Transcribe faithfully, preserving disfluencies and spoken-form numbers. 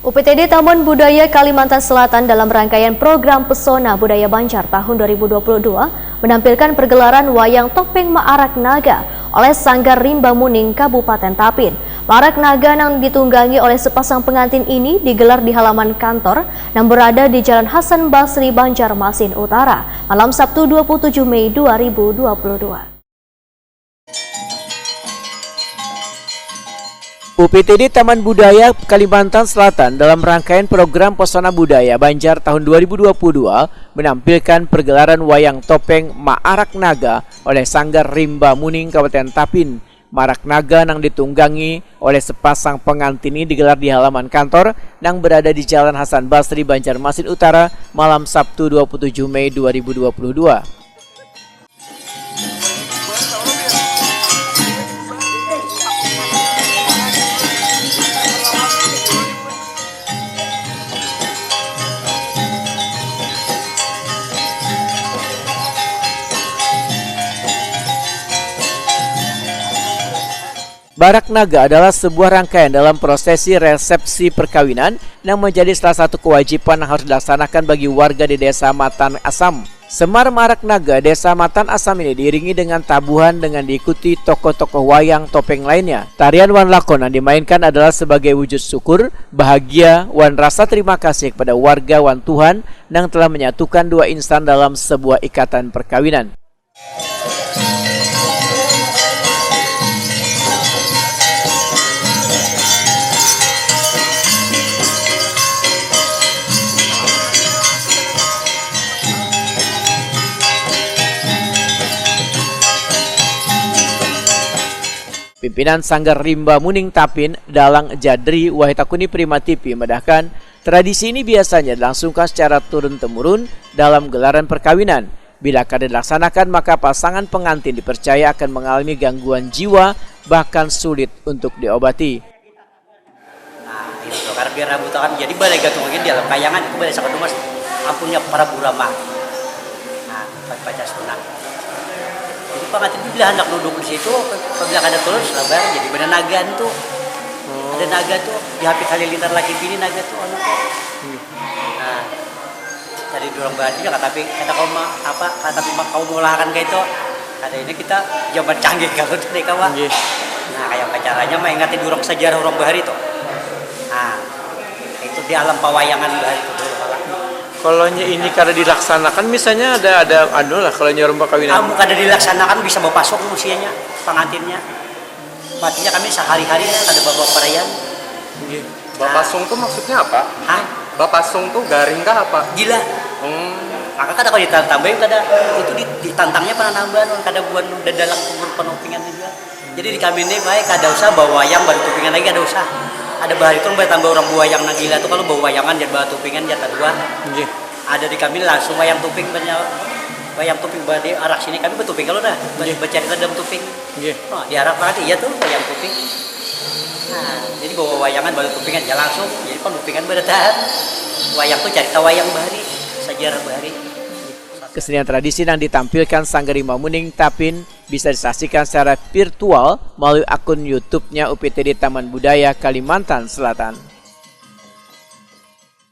U P T D Taman Budaya Kalimantan Selatan dalam rangkaian program Pesona Budaya Banjar tahun dua ribu dua puluh dua menampilkan pergelaran Wayang Topeng Maarak Naga oleh Sanggar Rimba Muning Kabupaten Tapin. Maarak Naga nang ditunggangi oleh sepasang pengantin ini digelar di halaman kantor nang berada di Jalan Hasan Basri, Banjarmasin Utara, malam Sabtu dua puluh tujuh Mei dua ribu dua puluh dua. U P T D Taman Budaya Kalimantan Selatan dalam rangkaian program Pesona Budaya Banjar tahun dua ribu dua puluh dua menampilkan pergelaran Wayang Topeng Maarak Naga oleh Sanggar Rimba Muning Kabupaten Tapin. Maarak Naga nang ditunggangi oleh sepasang pengantin ini digelar di halaman kantor nang berada di Jalan Hasan Basri, Banjarmasin Utara, malam Sabtu dua puluh tujuh Mei dua ribu dua puluh dua. Barak Naga adalah sebuah rangkaian dalam prosesi resepsi perkawinan yang menjadi salah satu kewajiban yang harus dilaksanakan bagi warga di Desa Matan Asam. Semar Marak Naga Desa Matan Asam ini diiringi dengan tabuhan dengan diikuti tokoh-tokoh wayang topeng lainnya. Tarian wan lakon yang dimainkan adalah sebagai wujud syukur, bahagia, wan rasa terima kasih kepada warga wan Tuhan yang telah menyatukan dua insan dalam sebuah ikatan perkawinan. Pimpinan Sanggar Rimba Muning Tapin, Dalang Jadri Wahitakuni Prima T V, madahkan, tradisi ini biasanya dilangsungkan secara turun-temurun dalam gelaran perkawinan. Bila kada dilaksanakan, maka pasangan pengantin dipercaya akan mengalami gangguan jiwa, bahkan sulit untuk diobati. Nah, itu karena biar rambut akan jadi balai gantung lagi di dalam kayangan itu balai sakadu mas ampunnya para burama. Nah, paca sunat. Jadi pangatin bila hendak duduk di situ, apabila kada tulus, sabar jadi benda naga tu. Ada naga tu, di hapit halilintar laki bini naga tu anu tu. Nah, dari durang berarti juga tapi kada kau ma, apa kada tapi kau mulakan kayak itu. Kada ini kita zaman canggih kalau tu nih kawa. Nah, kayak apa caranya mah ingati durang sejarah orang bahari tu. Nah, itu di alam pawayangan bahari tu dulu kawa. Kalau nya ini kada dilaksanakan misalnya ada ada anu lah kalau nya rumah kawinan. Amun kada dilaksanakan bisa bapasung usianya pangantinnya. Matinya kami sahari-hari kada babawa parayaan. Nggih. Bapasung tuh maksudnya apa? Hah? Bapasung tuh garing kah apa? Gila. Hmm. Maka kada kau ditambahin kada itu di, ditantangnya pananambahan kada buan dadalang kubur panopingan juga. Jadi di kami ini baik kada usah bawa wayang baru tupingan lagi kada usah. Ada bahari itu bertambah orang buayang nang gila tuh kalau bawa wayangan jadi bawa tupingan jatah dua. Nggih. Ada di kami langsung wayang tuping banyak wayang tuping berarti arah sini kami bertuping kalau dah bercerita dalam tuping. Nggih. Oh, diharap banget iya tuh wayang kuping. Nah, jadi bawa wayangan baru kupingan ya langsung. Jadi pang kupingan bertahan. Wayang tuh cerita wayang bahari, sejarah bahari. Kesenian tradisi yang ditampilkan Sanggar Rimba Muning Tapin bisa disaksikan secara virtual melalui akun YouTube-nya U P T D Taman Budaya Kalimantan Selatan.